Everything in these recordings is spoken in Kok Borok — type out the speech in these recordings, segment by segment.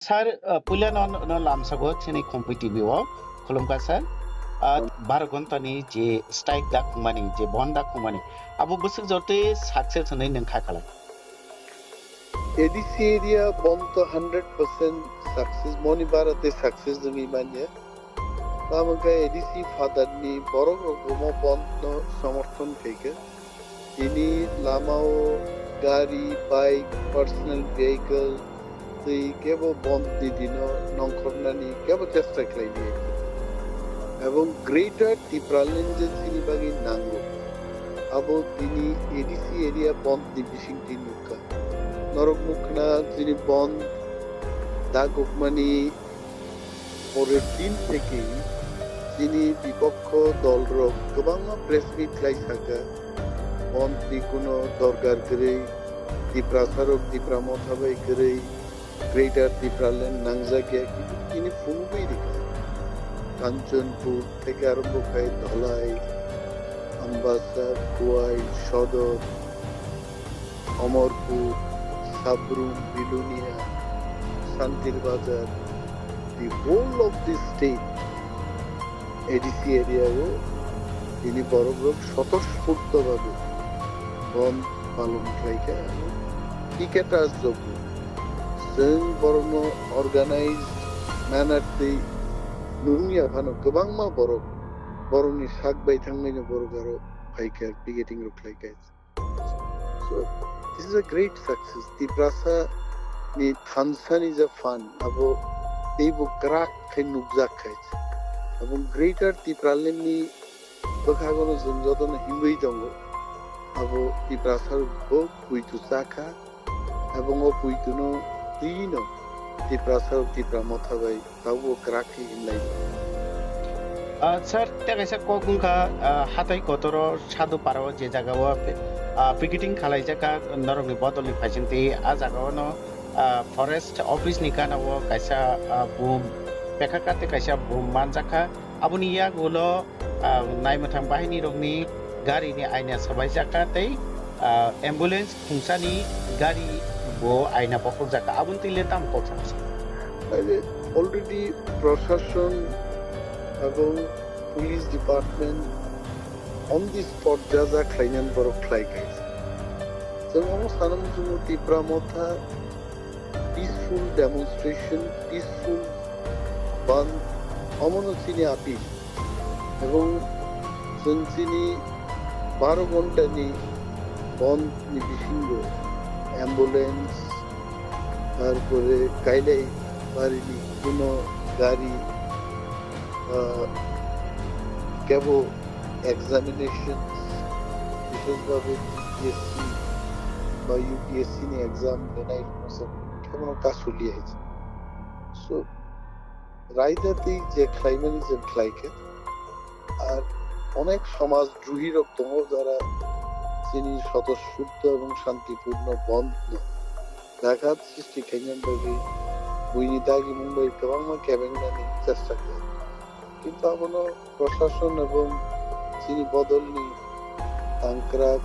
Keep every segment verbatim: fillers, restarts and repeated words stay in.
Sir, uh, puila no, no lamsago chini Khumpui T V o khulumkha sir. Uh, baro ghonta ni je strike da khumani, je bon da khumani, abo bwswk jorte success hinwi nwng kha khalai? A D C area bon to hundred percent success, moni bara te success wngwi manya. Tamo khe A D C father ni borok rok bo mo bon no somorthon khaikha. Tini lamao gari, bike, personal vehicle twi kebo bon ni dino nongkhornani kebo chesta khlai di. Ebong Greater Tipraland je chini bagwi nango, abo tini A D C area bon ni bisingtwi nukha. Norok nukna chini bon dagukmani Porer din theke chini bipokho dolrok kwbangma press meet khlai saka, bon twi kuno dorkar kwrwi, Tiprasarok Tipra Motha bai kwrwi, Greater Tipraland nangjak ya, kintu tini phunugwi rikha. Kanchanpur theke arombo khai Dholai, Ambasa, Khowai, Sodor, Amarpur, Sabrum, Bilonia, Santir Bazar, the whole of this state, A D C area o tini borok rok swtosphurto bhabe bon palon khlai kha, abo ticket as jogo. Chwng borokno organized manner twi nung ya phano kwbangma borok, borokni sak bai thangnaino borok aro phai kha, picketing rok khlai kha. So, this is a great success. Tiprasa ni thansa ni je phan, abo teibo kwrak khe nukjak khai. Abo Greater Tipraland ni bwkhago no chwng jotono himwi tongo. Abo Tiprasa bo puitu chakha, abo o puitu no twi no Tiprasa Tipra Motha bai Tabuk kwrak khe himlai. Ah, sir, tei kaisa kok wngkha, ah, hatai kotoro Sadhu Parao je jaga o, ah, picketing khalaijakha norokni bodolni phaisingtwi, ah jaga o no, ah, forest office ni gana o kaisa, ah, bum pekha kha tei kaisa bum manjakha. Aboni yagulo, ah, naimwthang bahinirokni garini aina swbaijakha tei, ah, ambulance khungsani gari bo aina bokhokjakha. Aboni twi le tamo kok sana se? Aile already proshashon ebong police department on the spot ja ja khlainani borok khlai khaisa. Chwng omo sana muchungo Tipra Motha peaceful demonstration, peaceful bandh, omono chini appeal. Ebong chwng chini baro ghontani bandh ni bisingo ambulance, tarpore Kailai barini kuno gari, ah, kebo examination, bishesh bhabe T P S C ba U P S C ni exam lenai rokno chwng kebono kasuli hai. So, raida twi je khlaimani chwng khlai khe, ar onek somaj drohi rok tongo, jara chini swtosphurto ebong shantipurno bandh no byaghat srishti khaina bagwi buini dagimung bai kwbangma kebengnani chesta khlai. Kintu abono proshashon ebong chini bodolni tangkrak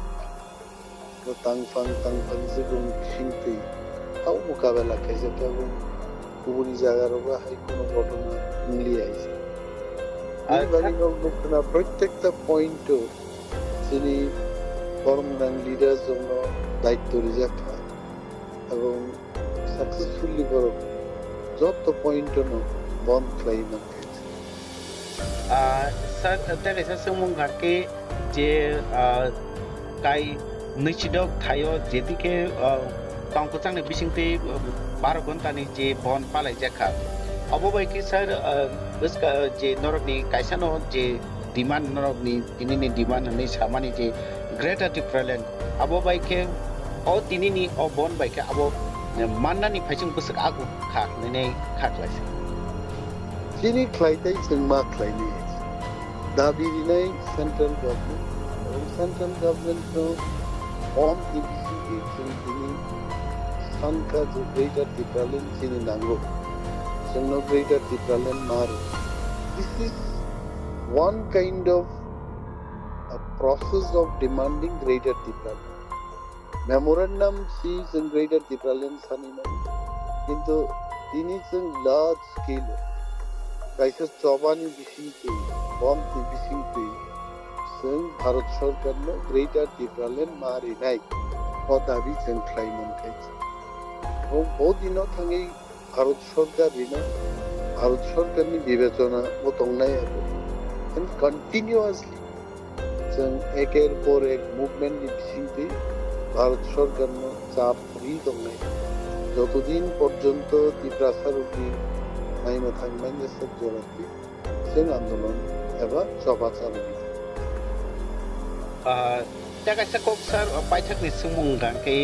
bo tangphang tangphang jibung bisingtwi hao mukabela khaijak tabuk kubuni jaga rogo hai kheno ghotona wngli hai se. Bini bagwi nok nukna protekta point o chini boromnang leaders rokno daityo rijak kha ebong successfully borok joto point no bond khlai mankha. Ah, sir, tei kaisa swngmung kha khe je, ah, kai nwichidok thaio jedike, ah, tong kwchangni bisingtwi, ah, baro ghontani je bon palaijak kha. Obo bai khe sir, ah, bwska je norokni kaisano je demand norokni tinini demand hwnwi samani je Greater Tipraland, abo bai khe o tinini o bon bai khe abo mannani phaising bwswk agu kha hwnwi kha khlaisi. Chini khlai tei chwng ma khlainai. Dabi rinai central government, ebong central government no on the B C P chwng tini sankha je Greater Tipraland chini nango. Chwngno Greater Tipraland ma rw. This is one kind of a process of demanding Greater Tipraland. Memorandum si chwng Greater Tipraland sani mano. Kintu Tini chwng large scale o kaisa chobani bisingtwi, bomb ni bisingtwi chwng Bharat Sarkar no Greater Tipraland ma rinai o dabi chwng khlai mankha. Bo, bo dino thangwi Bharat Sarkar rina, Bharat Sarkar ni bibechona bo tongnai abo. And continuously chwng eker por ek movement ni bisingtwi Bharat Sarkar no chap ri tongnai. Jotodin porjonto Tiprasa rokni naima thang manya sak jora twi chwng andolon eba choba chalwi. Ah, tei kaisa kok sir, ah, paithakni swngmung hwnkha khe,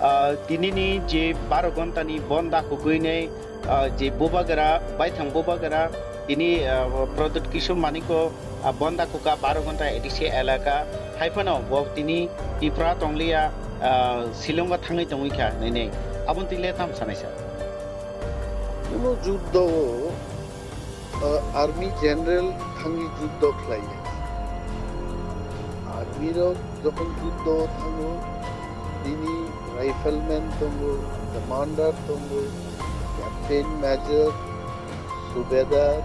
ah, tinini je baro ghontani bon dakhugwinai, ah, je bubagra, baithang bubagra, tini, ah, Pradyut Kishore Manikko, ah, bon dakhukha baro ghonta A D C elaka, hai phano bo tini Tipra tongliya, ah, Shillongo thangwi tongwi kha hinwi. Aboni twi le tamo sanai sir? Kuno juddo o, ah, army general thangwi juddo khlaiya. Army rok jokhon juddo o thango, bini rifleman tongo, commander tongo, captain, major, subedar,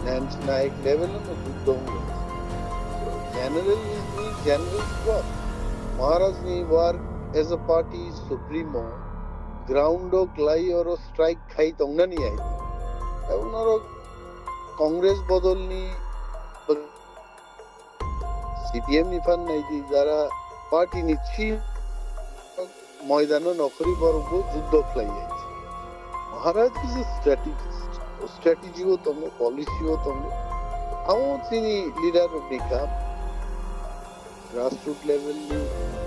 lance naik level no juddo wngo. General ni general job. Maharaj ni work as a party supremo, ground o klai oro strike khai tongnani ai. Tei norok Congress bodolni C P M ni phan naidi, jara party ni chi moidano nokhorwi borokbo juddo khlaiya. Maharaj is a strategist. O strategy o tongo, policy o tongo. Amo chini leader rokni kam. Grassroots level ni,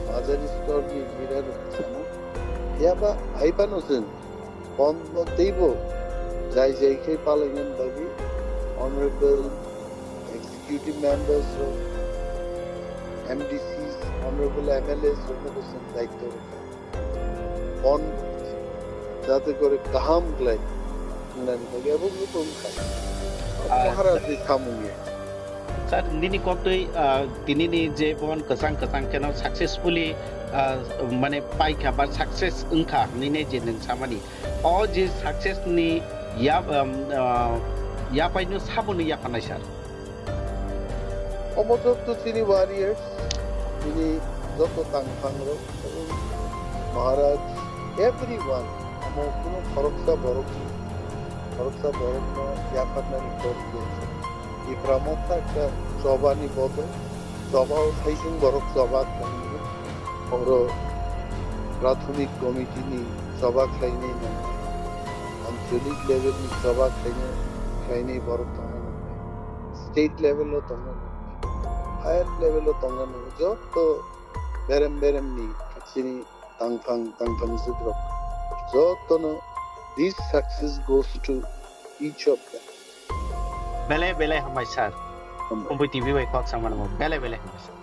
majani stor ni leader rok samo. Yaba hai phano chwng, pon-, teibo jai jai khe palainani bagwi honorable executive members rok, M D Cs, honorable M L As rokno bo chwng daityo rwkha. Pon jate kore kaham khlai wngnani bagwi abo wngkha. Ah, Maharaj ni samung ya. Sir, nini koktwi, ah, tinini je bon kwchang kwchang kheno successfully, ah, mane paikha ba success wngkha hinwi je nwng samani. O je success ni ya, um, ah, yapaino saboni yaphanai sir? Omo jotto chini warriors, chini jotto tangphangrok, Maharaj, everyone, omo kuno khoroksa borok, khoroksa borokno yapharnani kok khe. Tipra Motha ekta chobani bodol, chobao saisung borok choba khlainai. Oro Prathomik Committee ni choba khlainai nangnai, Anchalik level ni choba khlainai, khlainai borok tongna nangnai, state level o tongna nangnai, higher level o tongna nangnai, jotto berem berem ni chini tangphang, tangphang jugrok jottono this success goes to each of them. Belai belai hambai sir. Hambai. Kumbui T V bai kok samano belai belai hambai sir.